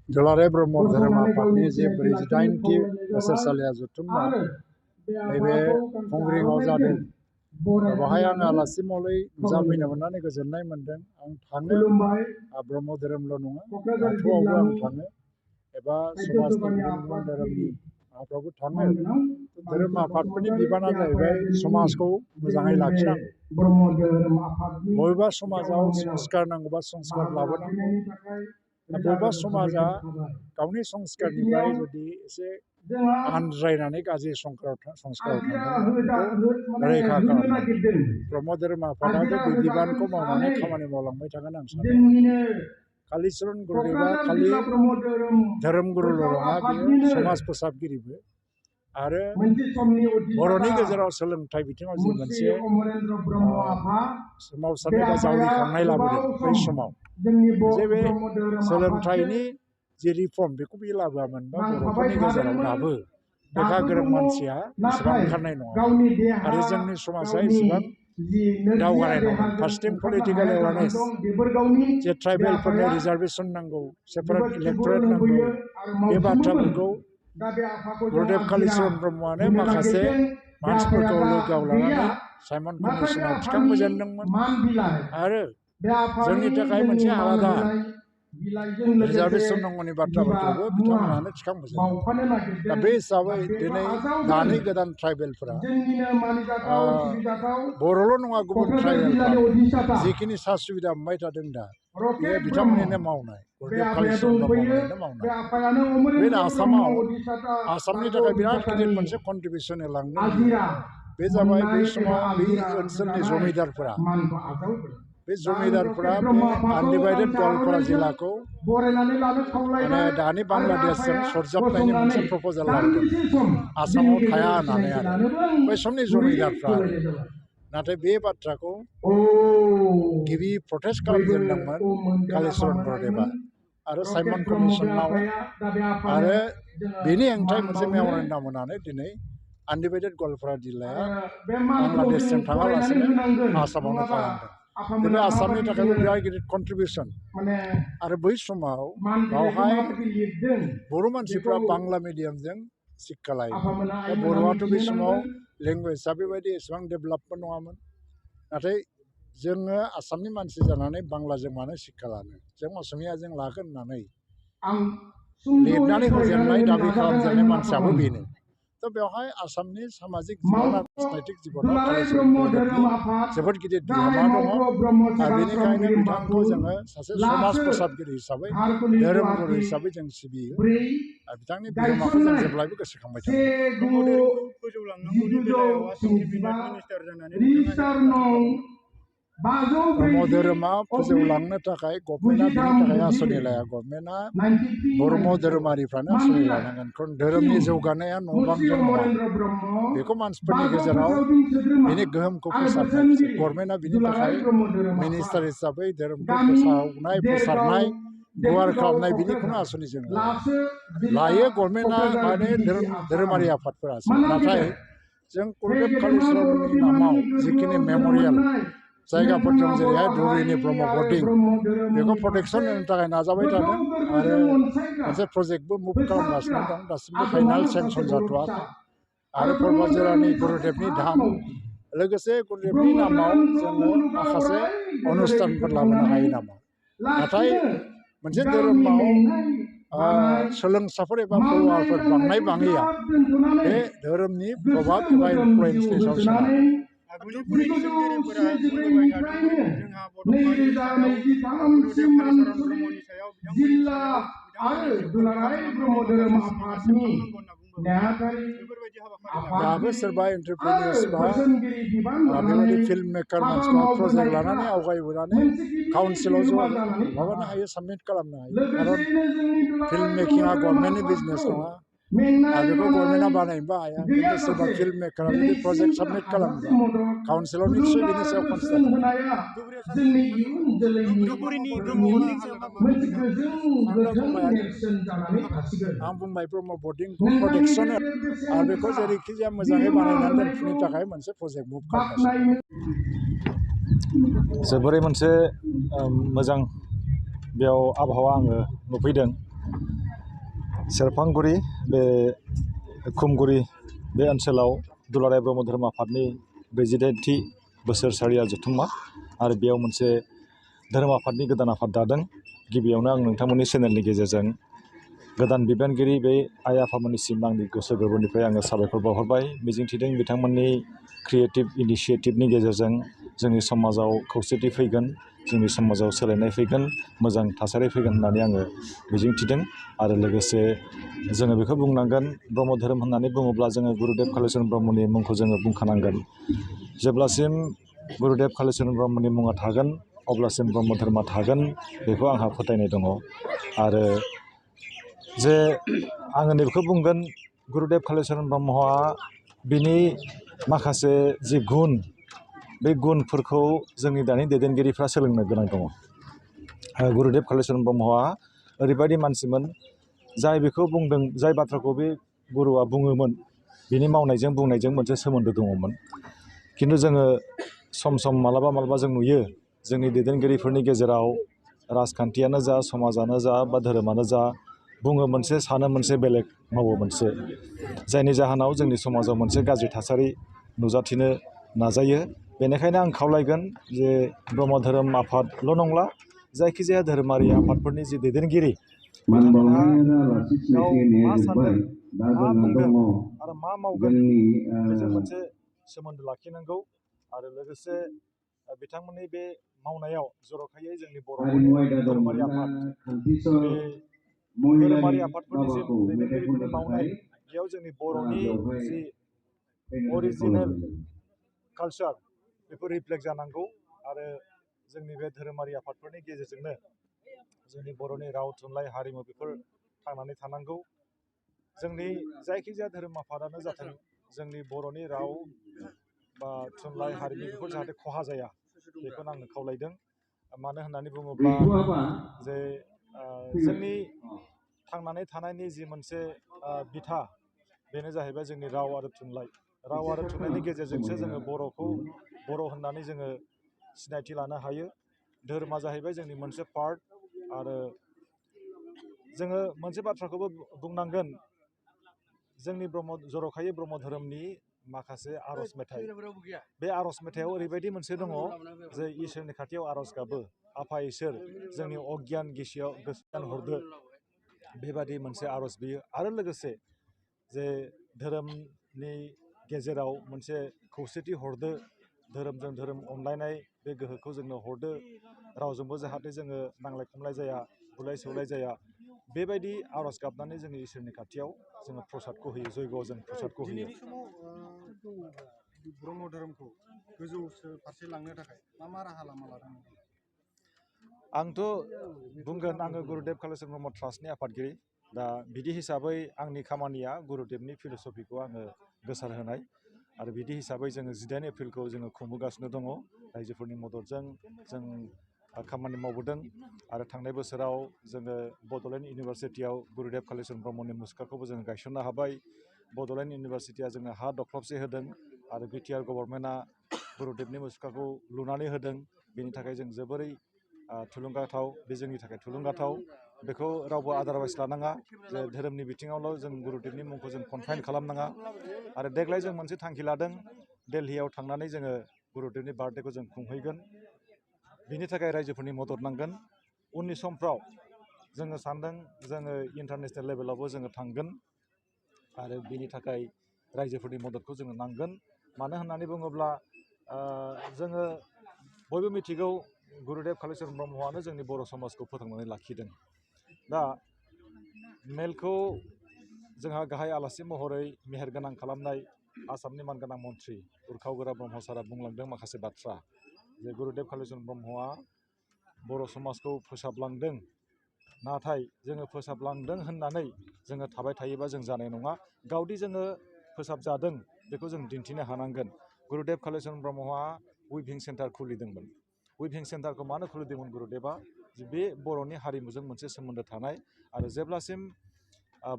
दुलाराय ब्रह्म धोरोम आफादनि जे 48थि बोसोरसालिया जथुम्मा नैबे खुंग्रिङाव जादों। बेवहाय आं आलासि महरै नुजाफैनो मोननानै गोजोननाय मोन्दों। आं थाङो ब्रह्म धोरोमल' नङा, बाथौआवबो आं थाङो एबा समाजनि गुबुन गुबुन धोरोमनि माबाफ्रावबो थाङो। धोरोम आफादफोरनि बिबाना जाहैबाय समाजखौ मोजाङै लाखिनांगौ। बबेबा समाजाव संस्कार नांगौबा संस्कार लाबोनांगौ। बबेबा समाजा गावनि संस्कारनिफ्राय जुदि एसे आनज्रायनानै गाज्रि संस्काराव थांदोंब्ला बेखौ रैखा खालामनांगौ। ब्रह्म धोरोम आफादाबो बे बिबानखौ मावनानै खामानि मावलांबाय थागोन आं सानो। कालिचरण गुरुदेबआ खालि धोरोम गुरुल' नङा, बियो समाज फोसाबगिरिबो। आरो बर'नि गेजेराव सोलोंथाइ बिथिङाव जि मोनसे सोमावसारनाय बा जावरिखांनाय लाबोदों बै समाव, जे बे सोलोंथाइनि जि रिफर्म बेखौ बियो लाबोआमोनबा बर'फोरनि गेजेराव दाबो लेखा गोरों मानसिया एसेबां ओंखारनाय नङा आरो जोंनि समाजा एसेबां दावगानाय नङा। फार्स्टिं पलिटिकेल एवारनेस, जे ट्राइबेलफोरनो रिजार्भेसन नांगौ, सेपारेट इलेक्टरेट नांगौ, बे बाथ्राफोरखौ गुरुदेब कालिचरण ब्रह्मआनो माखासे मानसिफोरखौ लोगोआव लानानै साइमन कमिसनाव थिखांबोजेनदोंमोन। आरो जोंनि थाखाय मोनसे आलादा रिजार्भेसन नांगौनि बाथ्राफोरखौबो बिथांमोनानो थिखांबोजेनदों। दा बे हिसाबै दिनै दानि गोदान ट्राइबेलफोरा बर'ल' नङा, गुबुन ट्राइबेलफ्राबो जिखिनि सा सुबिदा मोनबाय थादों दा, बेयो बिथांमोननिनो मावनाय, गुरुदेब कालिचरण ब्रह्मनिनो मावनाय। बे आसामाव आसामनि थाखाय बिराद गिदिर मोनसे कन्ट्रिबिउसन होलांदों। बे जाबाय बै समाव बै ओनसोलनि जमिदारफोरा, बे जमिदारफोरा बे आनडिभाइडेड गवालपारा जिल्लाखौ माने दानि बांलादेशजों सरजाबनायनि मोनसे प्रप'जाल लाबोदों, आसामाव थाया होननानै। आरो बै समनि जमिदारफ्रा, नाथाय बे बाथ्राखौ गिबि प्रटेस्ट खालामजेनदोंमोन कालिचरण गुरुदेबआ आरो साइमन कमिसनाव। आरो बेनि हेंथायै मोनसे मेम'रेन्डाम होनानै दिनै आनडिभाइडेड गवालपारा जिल्लाया बांलादेशजों थाङालासिनो आसामावनो थालांदों। बे आसामनि थाखायबो बिराद गिदिर कन्ट्रिबिउसन। आरो बै समाव बावहाय बर' मानसिफ्रा बांला मिडियामजों शिक्षा लायोमोन। दा बर'आथ' बे समाव लेंगुवेजआ बेबायदि एसेबां डेभेलपबो नङामोन। नाथाय जोङो आसामनि मानसि जानानै बांलाजों मानो शिक्षा लानो, जों असमियाजों लागोन होननानै लिरनानै होजेननाय, दाबि खालामजेननाय मानसियाबो बेनो। थ' बेवहाय आसामनि सामाजिक जिबन आरो राजनैतिक जिबनाव कालिचरण गुरुदेबनि जोबोद गिदिर बिहोमा दङ। आरो बेनिखायनो बिथांखौ जोङो सासे समाज फोसाबगिरि हिसाबै, धोरोम गुरु हिसाबै जों सिबियो। आरो बिथांनि बिहोमाखौ जों जेब्लायबो गोसोखांबाय थानांगौ। ब्रह्म धोरोमा फोजौलांनो थाखाय गभर्नमेन्टआ बिनि थाखाय आसनि लाया। गभर्नमेन्टआ ब्रह्म धोरोमारिफ्रानो आसनि लानांगोन। खारन धोरोमनि जौगानाया न' बांजों नङा, बेखौ मानसिफोरनि गेजेराव बिनि गोहोमखौ फोसाबनाय। गभर्नमेन्टआ बिनि थाखाय मिनिस्टार हिसाबै धोरोमखौ फोसावनाय, फोसाबनाय, गुवार खालामनाय बिनि खुनु आसनि जों लायो। गभर्नमेन्टआ माने धोरोमारि आफादफोरासो। नाथाय जों गुरुदेब कालिचरणनि नामाव जिखिनि मेम'रियेल जायगाफोर दं, जेरैहाय धुबुरीनि ब्रह्म बर्डिं, बेखौ प्रटेक्सन होनो थाखाय नाजाबाय थादों। आरो मोनसे प्रजेक्टबो मुभ खालामगासिनो दं, दासिमबो फाइनाल सेंसन जाथ'वाखै। आरो पर्बतझरानि गुरुदेबनि धाम, लोगोसे गुरुदेबनि नामाव जोङो माखासे अनुष्ठानफोर लाबोनो हायो नामा। नाथाय मोनसे धोरोमाव सोलोंसाफोर एबा फल'वारफोर बांनाय बाङैया बे धोरोमनि प्रभाब एबा इनफ्लुयेन्सनि सायाव सोनारो। दाबो सोरबा एन्टारप्रेनियर्स बा बेबायदि फिल्म मेकार मानसिफ्रा प्रजेक्ट लानानै आवगायबोनानै काउन्सिलाव माबानो हायो, साबमिट खालामनो हायो। खारन फिल्म मेकिंआ गभर्नमेन्टनि बिजनेस नङा, आरो बेखौ गभर्नमेन्टआ बानायनोबो हाया। खिन्थु सोरबा फिल्म मेकारा जुदि प्रजेक्ट साबमिट खालामोबा काउन्सिलाव निस्सय बिनि सायाव कनसिडार आं बुंबाय ब्रह्म बर्डिंखौ प्रटेक्सन आरो बेखौ जेरैखि जाया मोजाङै बानायनानै दोनफिननो थाखाय मोनसे प्रजेक्ट मुभ खालामगासिनो। जोबोरै मोनसे मोजां बेयाव आबहावा आङो नुफैदों। सेरफांगुरि बे खुमगुरि बे ओनसोलाव दुलाराय ब्रह्म धोरोम आफादनि 48थि बोसोरसालिया जथुम्मा आरो बेयाव मोनसे धोरोम आफादनि गोदान आफाद दादों। गिबियावनो आं नोंथांमोननि चेनेलनि गेजेरजों गोदान बिबानगिरि बे आइ आफामोननिसिम आंनि गोसो गोरबोनिफ्राय आङो साबायखर बावहरबाय। मिजिंथिदों बिथांमोननि क्रिएटिभ इनिसियेटिभनि गेजेरजों जोंनि समाजाव खौसेथि फैगोन, जोंनि समाजाव सोलायनाय फैगोन, मोजां थासारि फैगोन होननानै आङो मिजिंथिदों। आरो लोगोसे जोङो बेखौ बुंनांगोन, ब्रह्म धोरोम होननानै बुङोब्ला जोङो गुरुदेव कालिचरन ब्रह्मनि मुंखौ जोङो बुंखानांगोन। जेब्लासिम गुरुदेव कालिचरन ब्रह्मनि मुङा थागोन अब्लासिम ब्रह्म धोरोमा थागोन, बेखौ आंहा फोथायनाय दङ। आरो जे आङो नैबेखौ बुंगोन, गुरुदेव कालिचरन ब्रह्मआ बिनि माखासे जि गुन, बे गुनफोरखौ जोंनि दानि दैदेनगिरिफ्रा सोलोंनो गोनां दङ। गुरुदेव कालिचरन ब्रह्मआ ओरैबायदि मानसिमोन जाय बेखौ बुंदों, जाय बाथ्राखौ बे गुरुआ बुङोमोन बिनि मावनायजों बुंनायजों मोनसे सोमोन्दो दङमोन। खिन्थु जोङो सम सम मालाबा जों नुयो जोंनि दैदेनगिरिफोरनि गेजेराव राजखान्थियानो जा, समाजानो जा बा धोरोमानो जा, बुङो मोनसे सानो मोनसे बेलेग मावो मोनसे, जायनि जाहोनाव जोंनि समाजाव मोनसे गाज्रि थासारि नुजाथिनो नाजायो। बेनिखायनो आं खावलायगोन जे ब्रह्म धोरोम आफादल' नंला, जायखिजाया धोरोमारि आफादफोरनि जि दैदेनगिरि बिथांमोनहा गाव मा सानदों, मा बुंदों आरो मा मावगोन बेजों मोनसे सोमोन्दो लाखिनांगौ। आरो लोगोसे बिथांमोननि बे मावनायाव जर'खायै जोंनि बर'फोरनि धोरोमारि आफाद, बे धोरोमारि आफादफोरनि जि दैदेनगिरिफोरनि मावनाय, बेयाव जोंनि बर'नि जि अरिजिनेल कालचार बेफोर रिफ्लेक्ट जानांगौ। आरो जोंनि बे धोरोमारि आफादफोरनि गेजेरजोंनो जोंनि बर'नि राव, थुनलाइ, हारिमु बेफोर थांनानै थानांगौ। जोंनि जायखिजाया धोरोम आफादानो जाथों जोंनि बर'नि राव बा थुनलाइ, हारिमु बेफोर जाहाथे खहा जाया, बेखौनो आङो खावलायदों। मानो होननानै बुङोब्ला जे जोंनि थांनानै थानायनि जि मोनसे बिथा, बेनो जाहैबाय जोंनि राव आरो थुनलाइ। राव आरो थुनलाइनि गेजेरजोंसो जोङो बर'खौ बर' होननानै जोङो सिनायथि लानो हायो। धोरोमा जाहैबाय जोंनि मोनसे पार्ट। आरो जोङो मोनसे बाथ्राखौबो बुंनांगोन, जोंनि जर'खायै ब्रह्म धोरोमनि माखासे आर'ज मेथाइ, बे आर'ज मेथाइआव ओरैबायदि मोनसे दङ जे इसोरनि खाथियाव आर'ज गाबो, आफा इसोर जोंनि अगियान गिसियाव गोसोआन हरदो, बेबादि मोनसे आर'ज बियो। आरो लोगोसे जे धोरोमनि गेजेराव मोनसे खौसेथि हरदो, धोरोमजों धोरोम अनलायनाय बे गोहोखौ जोंनो हरदो, रावजोंबो जाहाथे जोङो नांलाय खमलाय जाया, बुलाय सौलाय जाया, बेबायदि आर'ज गाबनानै जोङो इसोरनि खाथियाव जोङो प्रसादखौ होयो, जयग'आव जों प्रसादखौ होयो। ब्रह्म धोरोमखौ गोजौ फारसे लांनो थाखाय मा राहा लामा लादों? आंथ' बुंगोन, आङो गुरुदेव कालिचरन ब्रह्म ट्रास्टनि आफादगिरि। दा बिदि हिसाबै आंनि खामानिया गुरुदेबनि फिल'सफिखौ आङो गोसारहोनाय। आरो बिदि हिसाबै जोङो 19 एप्रिलखौ जोङो खुंबोगासिनो दङ। रायजोफोरनि मददजों जों खामानि मावबोदों। आरो थांनाय बोसोराव जोङो बड'लेण्ड इउनिभारसिटियाव गुरुदेव कालिचरन ब्रह्मनि मुसुखाखौबो जोङो गायसननो हाबाय। बड'लेण्ड इउनिभारसिटिया जोंनो हा दख्लबसे होदों आरो बिटिआर गभर्नमेन्टआ गुरुदेबनि मुसुखाखौ लुनानै होदों। बेनि थाखाय जों जोबोरै थुलुंगाथाव, बे जोंनि थाखाय थुलुंगाथाव। बेखौ रावबो आदारवाइस लानाङा जे धोरोमनि बिथिङावल' जों गुरुदेबनि मुंखौ जों कनफाइन खालामनाङा। आरो देग्लाय जों मोनसे थांखि लादों, दिल्लीयाव थांनानै जोङो गुरुदेबनि बार्थडेखौ जों खुंहैगोन। बिनि थाखाय रायजोफोरनि मदद नांगोन। उननि समफ्राव जोङो सानदों जोङो इन्टारनेसनेल लेभेलावबो जोङो थांगोन। आरो बिनि थाखाय रायजोफोरनि मददखौ जोङो नांगोन। मानो होननानै बुङोब्ला जोङो बयबो मिथिगौ गुरुदेब कालिचरन ब्रह्मआनो जोंनि बर' समाजखौ फोथांनानै लाखिदों। दा मेलखौ जोंहा गाहाय आलासि महरै मेहेरगोनां खालामनाय आसामनि मानगोनां मन्थ्रि उरखाव-गोरा ब्रह्म सारा बुंलांदों माखासे बाथ्रा, जे गुरुदेब कालिचरन ब्रह्मआ बर' समाजखौ फोसाबलांदों। नाथाय जोङो फोसाबलांदों होननानै जोङो थाबाय थायोबा जों जानाय नङा। गावदि जोङो फोसाबजादों बेखौ जों दिन्थिनो हानांगोन। गुरुदेब कालिचरन ब्रह्मआ उइभिं सेन्टार खुलिदोंमोन। उइभिं सेन्टारखौ मानो खुलिदोंमोन गुरुदेबा? बे बर'नि हारिमुजों मोनसे सोमोन्दो थानाय आरो जेब्लासिम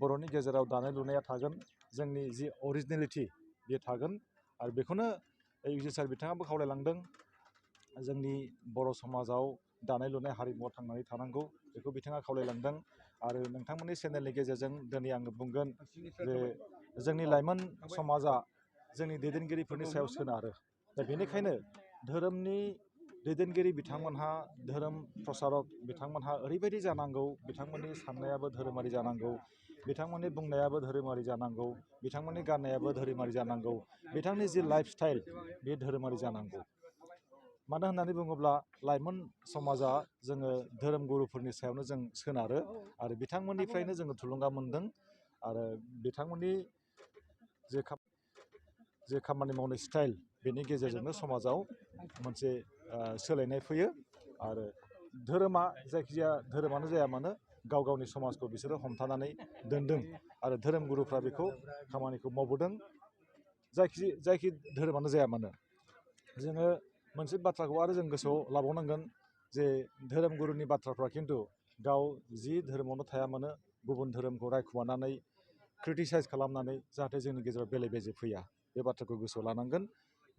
बर'नि गेजेराव दानाय लुनाया थागोन, जोंनि जि अरिजिनेलिटि बे थागोन। आरो बेखौनो इउ.ज सार बिथाङाबो खावलायलांदों, जोंनि बर' समाजाव दानाय लुनाय हारिमुवा थांनानै थानांगौ, बेखौ बिथाङा खावलायलांदों। आरो नोंथांमोननि चेनेलनि गेजेरजों दिनै आङो बुंगोन जे जोंनि लाइमोन समाजा जोंनि दैदेनगिरिफोरनि सायाव सोनारो। दा बेनिखायनो धोरोमनि दैदेनगिरि बिथांमोनहा, धोरोम प्रसारक बिथांमोनहा ओरैबायदि जानांगौ, बिथांमोननि साननायाबो धोरोमारि जानांगौ, बिथांमोननि बुंनायाबो धोरोमारि जानांगौ, बिथांमोननि गाननायाबो धोरोमारि जानांगौ, बिथांनि जि लाइफ स्टाइल बे धोरोमारि जानांगौ। मानो होननानै बुङोब्ला लाइमोन समाजा जोङो धोरोम गुरुफोरनि सायावनो जों सोनारो आरो बिथांमोननिफ्रायनो जोङो थुलुंगा मोनदों आरो बिथांमोननि जे खामानि मावनाय स्टाइल बेनि गेजेरजोंनो समाजाव मोनसे सोलायनाय फैयो आरो धोरोमा जायखिजाया धोरोमानो जाया मानो गाव गावनि समाजखौ बिसोरो हमथानानै दोनदों आरो धोरोम गुरुफ्रा बेखौ खामानिखौ मावबोदों जायखि धोरोमानो जाया मानो। जोङो मोनसे बाथ्राखौ आरो जों गोसोआव लाबावनांगोन जे धोरोम गुरुनि बाथ्राफ्रा खिन्थु गाव जि धोरोमावनो थाया मानो गुबुन धोरोमखौ रायखुमानानै क्रिटिसाइज खालामनानै जाहाथे जोंनि गेजेराव बेले बेजे फैया बे बाथ्राखौ गोसोआव लानांगोन।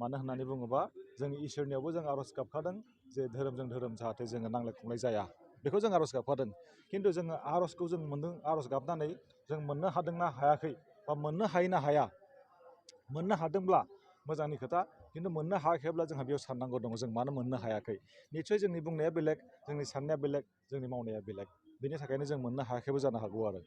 मानो होननानै बुङोबा जोंनि इसोरनियावबो जों आर'ज गाबखादों जे धोरोमजों धोरोम जाहाथे जोङो नांलाय खमलाय जाया, बेखौ जों आर'ज गाबखादों। खिन्थु जोङो आर'जखौ जों मोनदों, आर'ज गाबनानै जों मोननो हादोंना हायाखै बा मोननो हायो ना हाया, मोननो हादोंब्ला मोजांनि खोथा, खिन्थु मोननो हायाखैब्ला जोंहा बेयाव साननांगौ दङ जों मानो मोननो हायाखै। निस्सय जोंनि बुंनाया बेलेग, जोंनि साननाया बेलेग, जोंनि मावनाया बेलेग, बेनि थाखायनो जों मोननो हायाखैबो जानो हागौ आरो।